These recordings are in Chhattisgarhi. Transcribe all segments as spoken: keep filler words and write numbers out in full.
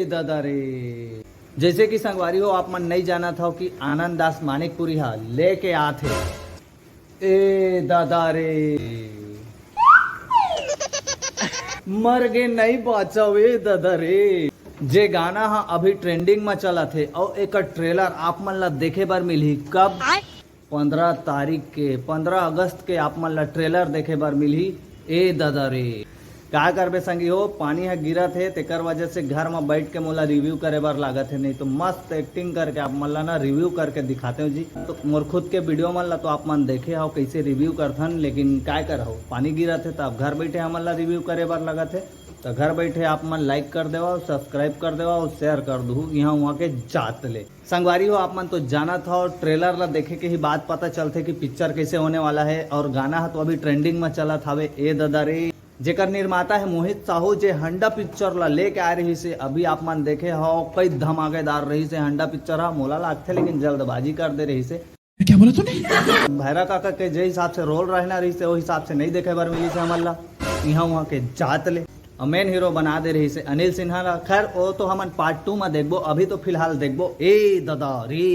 ददा रे। जैसे कि संगवारी हो, आप मन नइ जानत हव कि आनंद दास मानिकपुरी हा लेके आथे। ए ददा रे, मर गे नइ बाचव ए ददा रे। जे गाना हा अभी ट्रेंडिंग म चलत हे अउ एकर ट्रेलर आप मन ला देखे बर मिलही कब? पंद्रह तारीख के, पंद्रह अगस्त के आप मन ला ट्रेलर देखे बर मिलही। ए ददा रे, का करबे संगी हो, पानी ह गिरत हे, तेकर वजह से घर म बैठ के मोला रिव्यू करे बर लागत हे, नहीं तो मस्त एक्टिंग करके आप मन ला ना रिव्यू करके दिखाते हो जी। तो मोर खुद के वीडियो मन ला तो आप मन देखे हो कैसे रिव्यू करथन, लेकिन काय करहो, पानी गिरत हे त अब घर बैठे हमन ला रिव्यू करे बर लागत हे। तो घर बैठे आप मन लाइक कर देवा, सब्सक्राइब कर देवा अउ शेयर कर दू इहाँ उहाँ के जात ले। संगवारी हो, आप मन तो जानत हव, ट्रेलर ला देखे के ही बात पता चलथे कि पिक्चर कैसे होने वाला है। और गाना ह तो अभी ट्रेंडिंग में चलत हवे, ए ददा रे। जेकर निर्माता है मोहित साहू, जे हंडा पिक्चर ला लेके आए रहिस हे, अभी आप मन देखे हव, कई धमाकेदार रहिस हे हंडा पिक्चर हा। मोला लागथे लेकिन जल्दबाजी कर दे रहिस हे। क्या बोला तूने? भैरा काका के जे हिसाब से रोल रहना रहिस हे, वो हिसाब से नहीं देखे बर मिलिस हे हमन ला इहाँ उहाँ के जात ले। और मेन हीरो बना दे रहिस हे अनिल सिन्हा ला। खैर, वो तो हमन पार्ट टू में देखबो, अभी तो फिलहाल देखबो ए ददा रे।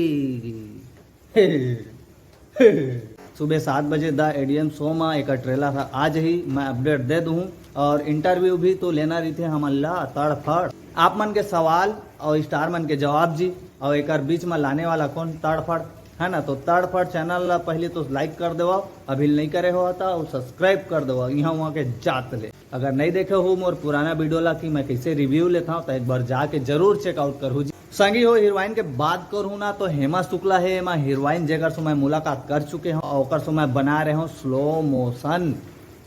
सुबह सात बजे द एडीएम शो में एक ट्रेलर ह आ जही, मैं अपडेट दे दूँ। और इंटरव्यू भी तो लेना रहिथे हमन ला तड़फड़। आप मन के सवाल और स्टार मन के जवाब जी, और एकर बीच में लाने वाला कौन? तड़फड़, है ना? तो तड़फड़ चैनल ला पहले तो लाइक कर देवा, अभी नहीं करे हो त, और सब्सक्राइब कर देवा इहाँ उहाँ के जात ले। अगर नहीं देखे हो मोर पुराना वीडियो ला कि मैं कैसे रिव्यू लेता हूँ, तो एक बार जाके जरूर चेकआउट करहू जी। संगी हो, हीरोइन के बात करहूँ ना, तो हेमा शुक्ला है एमा हीरोइन, जेकर से मैं मुलाकात कर चुके हूँ और ओकर से मैं बना रहे हूँ स्लो मोशन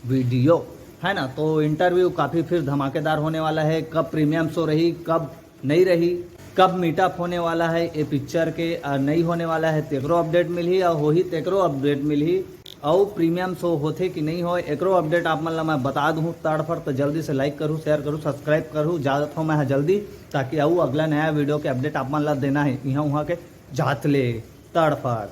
वीडियो, है ना? तो इंटरव्यू काफ़ी फिर धमाकेदार होने वाला है। कब प्रीमियम शो रही, कब नहीं रही, कब मीटअप होने वाला है ये पिक्चर के, आ, नहीं होने वाला है, तेकरो अपडेट मिलही, और होही तेकरो अपडेट मिलही। अउ प्रीमियम शो होथे कि नहीं होय, एकरो अपडेट आप मन ला मैं बता दूँ। तड़फड़ तो जल्दी से लाइक करू, शेयर करू, सब्सक्राइब करू। जात हूँ मैं ह जल्दी, ताकि अउ अगला नया वीडियो के अपडेट आप मन ला देना है इहाँ उहाँ के जात ले। तड़फड़।